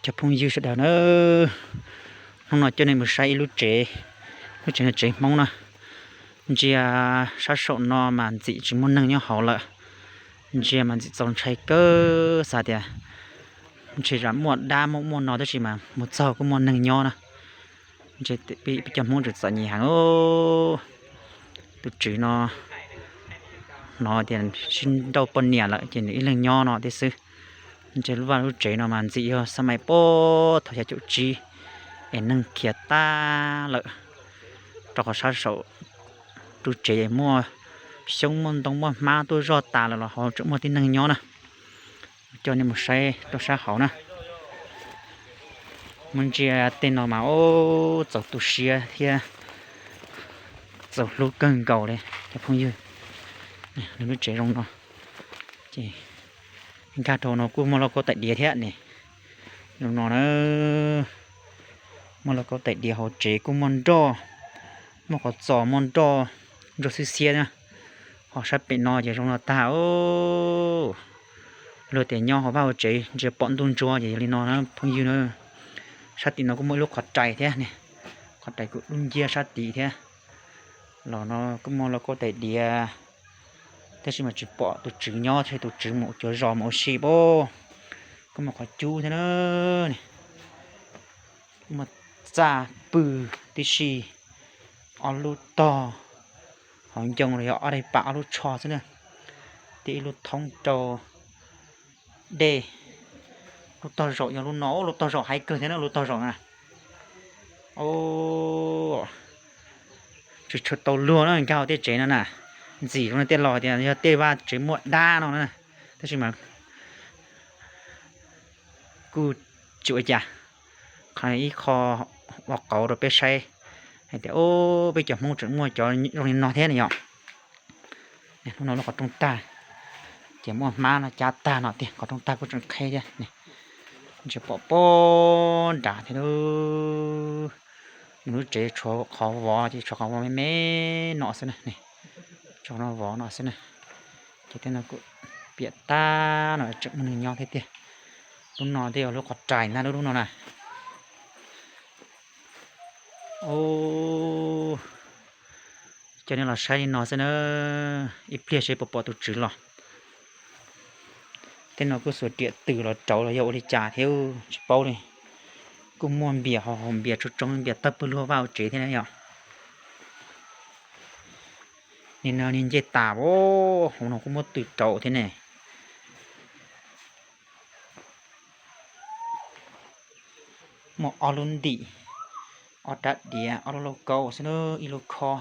Cov phooj ywg sawv daws na, hnub no coj nej mus saib ib lub tsev, lub tsev no tsev Hmoob na. Ntsia sab saum no mas ntxim tsis muaj neeg nyob hauv lawm. Ntsia mas ntxim txaus ntshai kawg, xav tias ntshe tsam muaj dab muaj muaj no tab sis mas mus txog kuj muaj neeg nyob na. Peb cov Hmoob tseem txom nyem heev. Tus tswv no hnov tias sib nrauj poj niam lawm ces nws ib leeg nyob no thiab xwb. Ntshe lub vaj lub tsev no mas ntxim yog xab mais puag thaum xya caum tsib es neeg khiav tag lawm, rau qhov sab saum ru tsev muaj xyoob muaj ntoo muaj hmab tuaj zoj tas lawm los ho tseem muaj tib neeg nyob na. Coj nej mus saib rau sab hauv na. Muab ntsia tej no mas ub txaus tu siab thiab txaus hlub kawg nkaus li cov phooj ywg. Lub tsev zoo no ces nkag rau no kuj muaj lauj kaub tais diav thiab ne. Zoo no na, muaj lauj kaub tais diav hauv tsev kuj muaj nroj, muaj qhov txos muaj nroj ntsuab xiab xiab na. Ho sab pem no ces zoo no tag. Luag tias nyob hauv vaj hauv tsev ntsia pom ntuj ntsuab ces yog li no na phooj ywg na. Sab tim no kuj muaj ib lub qhov rais thiab ne, qhov rais kuj dub nciab sab tim thiab. Los no kuj muaj lauj kaub tais diav, tab sis mas tsis pom tus tswv nyob, tus tswv mus cuav zos mus ua si pab. Kuj muaj qhov cub thiab na. Kuj muaj txaj pw tib si, ob lub tog hauv ncoo los yog ob daim pam ob lub tsho xwb na. Thiab ib lub thoob rau dej. Lub tog zaum yog lub no, lub tog zaum haib kawg thiab na lub tog zaum na. Tsis tshua tau luag na nkag hauv tej tsev no na. Ntxim zoo li tej laus tias yog tej vaj tsev muaj dab no na, tab sis mas kuj tsis ua cas. Qhov ib qho ua qauv rau peb saib hais tias peb cov Hmoob tseem muaj cov zoo li no thiab ne yom. Hnub no lub qhov rooj tag, ces muaj hmab no cab tag no tiag, qhov rooj tag kuj tseem qhib thiab. Ntsia pom pob nrad thiab lub, nws lub tsev tshuav qhov vov ces tshuav qhov vov me me no xwb na, tshuav no vov no xwb na. Ces tej no kuj piam tag no tseem muaj neeg nyob thiab tiag. Lub no thiaj yog lub qhov rais ntag lub lub no na. Coj nej los saib li no xwb na, ib pliag seb puas pom tus tswv los. Tej no kuj xuas riam twm los rauv los yog ua li cas thiab tsis paub li. Kuj muaj npias hauv, hauv npias tsob tsoob, npias tawg pawg lug vaj hauv tsev thiab na yom. Nim no niag ncej tas, hauv no kuj muab twm rauv thiab ne. Muaj ob lub ntim, ob rab diav, ob lub lauj kaub xwb na, ib lub khob.